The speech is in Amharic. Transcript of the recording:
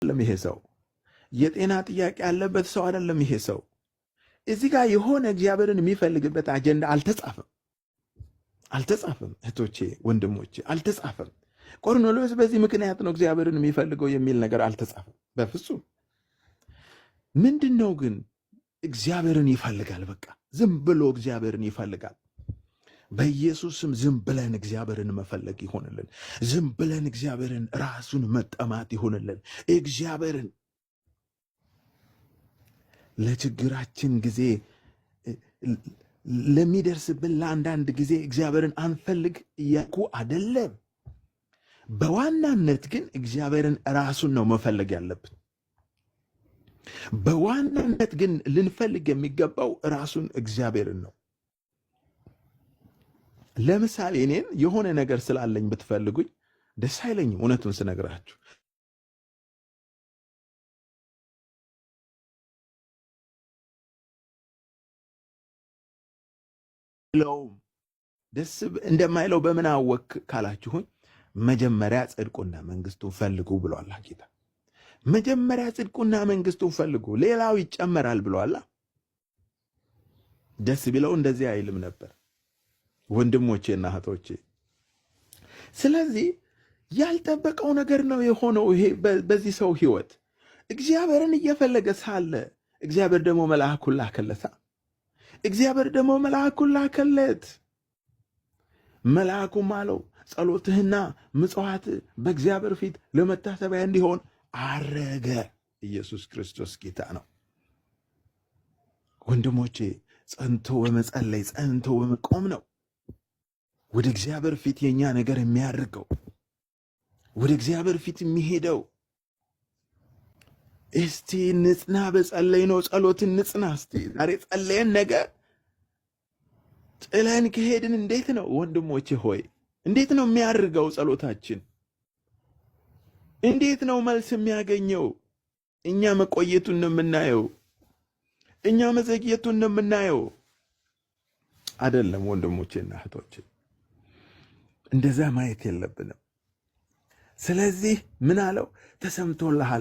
አይደለም ይሄ ሰው። የጤና ጥያቄ ያለበት ሰው አይደለም ይሄ ሰው። እዚህ ጋር የሆነ እግዚአብሔርን የሚፈልግበት አጀንዳ አልተጻፈም፣ አልተጻፈም። እህቶቼ ወንድሞቼ፣ አልተጻፈም። ቆርኔሌዎስ በዚህ ምክንያት ነው እግዚአብሔርን የሚፈልገው የሚል ነገር አልተጻፈም በፍጹም። ምንድን ነው ግን እግዚአብሔርን ይፈልጋል። በቃ ዝም ብሎ እግዚአብሔርን ይፈልጋል። በኢየሱስም ዝም ብለን እግዚአብሔርን መፈለግ ይሆንልን። ዝም ብለን እግዚአብሔርን ራሱን መጠማት ይሆንልን። እግዚአብሔርን ለችግራችን ጊዜ ለሚደርስብን ለአንዳንድ ጊዜ እግዚአብሔርን አንፈልግ እያልኩ አደለም። በዋናነት ግን እግዚአብሔርን ራሱን ነው መፈለግ ያለብን። በዋናነት ግን ልንፈልግ የሚገባው ራሱን እግዚአብሔርን ነው። ለምሳሌ እኔን የሆነ ነገር ስላለኝ ብትፈልጉኝ ደስ አይለኝም፣ እውነቱን ስነግራችሁ። ደስ እንደማይለው በምን አወክ ካላችሁኝ፣ መጀመሪያ ጽድቁና መንግስቱን ፈልጉ ብሏል ጌታ። መጀመሪያ ጽድቁና መንግስቱን ፈልጉ፣ ሌላው ይጨመራል ብሏል። ደስ ቢለው እንደዚህ አይልም ነበር ወንድሞቼና እህቶቼ። ስለዚህ ያልጠበቀው ነገር ነው የሆነው ይሄ በዚህ ሰው ህይወት። እግዚአብሔርን እየፈለገ ሳለ እግዚአብሔር ደግሞ መልአኩን ላከለታ። እግዚአብሔር ደግሞ መልአኩን ላከለት። መልአኩም አለው ጸሎትህና ምጽዋት በእግዚአብሔር ፊት ለመታሰቢያ እንዲሆን አረገ። ኢየሱስ ክርስቶስ ጌታ ነው። ወንድሞቼ ጸንቶ በመጸለይ ጸንቶ በመቆም ነው ወደ እግዚአብሔር ፊት የኛ ነገር የሚያደርገው፣ ወደ እግዚአብሔር ፊት የሚሄደው። እስቲ ንጽና፣ በጸለይ ነው ጸሎትን ንጽና። እስቲ ዛሬ ጸለየን ነገ ጥለን ከሄድን እንዴት ነው ወንድሞቼ ሆይ? እንዴት ነው የሚያደርገው ጸሎታችን? እንዴት ነው መልስ የሚያገኘው? እኛ መቆየቱን ነው የምናየው። እኛ መዘግየቱን ነው የምናየው። አይደለም ወንድሞቼና እህቶቼ፣ እንደዛ ማየት የለብንም። ስለዚህ ምን አለው? ተሰምቶልሃል።